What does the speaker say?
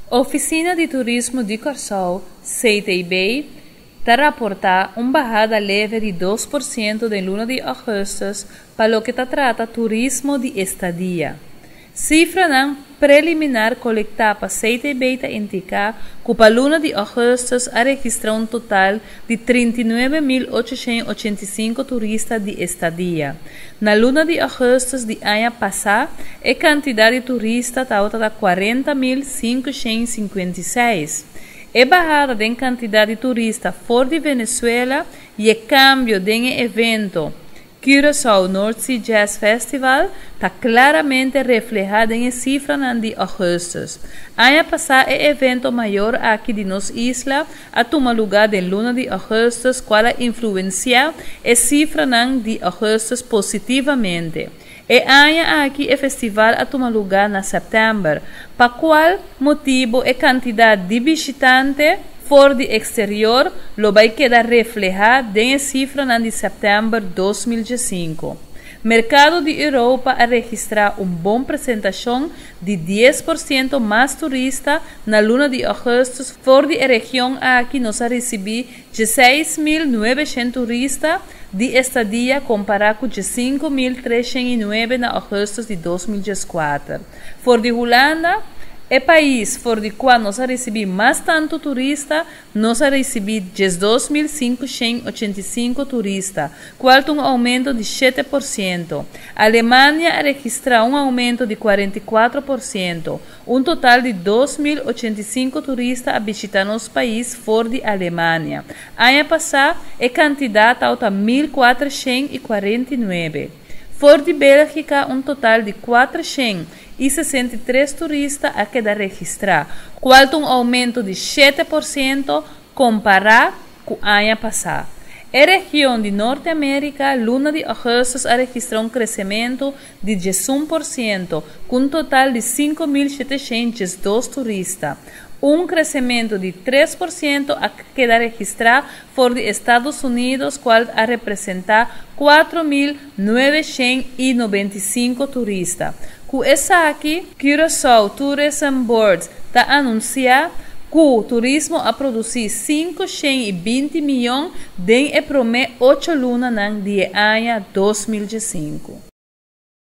Ofisina di Turismo di Kòrsou, CTB, ta raportá un bahada leve di 2% den luna di ougùstùs pa loke ta trata turismo di estadia. Sifranan preliminar kolektá pa CTB ta indiká ku pa luna di ougùstùs a registrá un total di 39.885 turista di estadia. Na luna di ougùstùs di aña pasá e kantidat di turista tabata 40.556. E bahada den kantidat di turista for di Venezuela i e kambio den e evento Curaçao North Sea Jazz Festival ta klaramente reflehá den e sifranan di ougùstùs. Aña pasá e evento mayor aki di nos isla a tuma lugá den luna di ougùstùs, kual a influensiá e sifranan di ougùstùs positivamente. E aña aki e festival a tuma lugá na sèptèmber, pa kual motibu e kantidat di bishitante for di eksterior lo bai keda reflehá den e sifranan di sèptèmber 2005. Merkado di Europa a registrá un bon presentashon di 10% mas turista na luna di ougùstùs. For di e region aki nos a risibí 16.900 turista di estadia kompará ku 5.309 na ougùstùs di 2014. For di Hulanda, e pais for di kua nos a risibí mas tantu turista, nos a risibí 12.585 turista, kual ta un oumento di 7%. Alemania a registrá un oumento di 44%. Un total di 2.085 turista a bishitá nos pais for di Alemania. Aña pasá e kantidat tabata 1.449. For di Bélgika, un total di 463 turista a keda registrá, kual ta un oumento di 7% kompará ku aña pasá. E region di Norteamérika, luna di ougùstùs a registrá un kresementu di 11%, ku un total di 5.702 turista. Un kresementu di 3% a keda registrá for di Estados Unidos, kual a representá 4.995 turista. Ku esaki, Curaçao Tourism Board ta anunsiá ku turismo a produsí 520 mion den e promé 8 lunanan di aña 2005.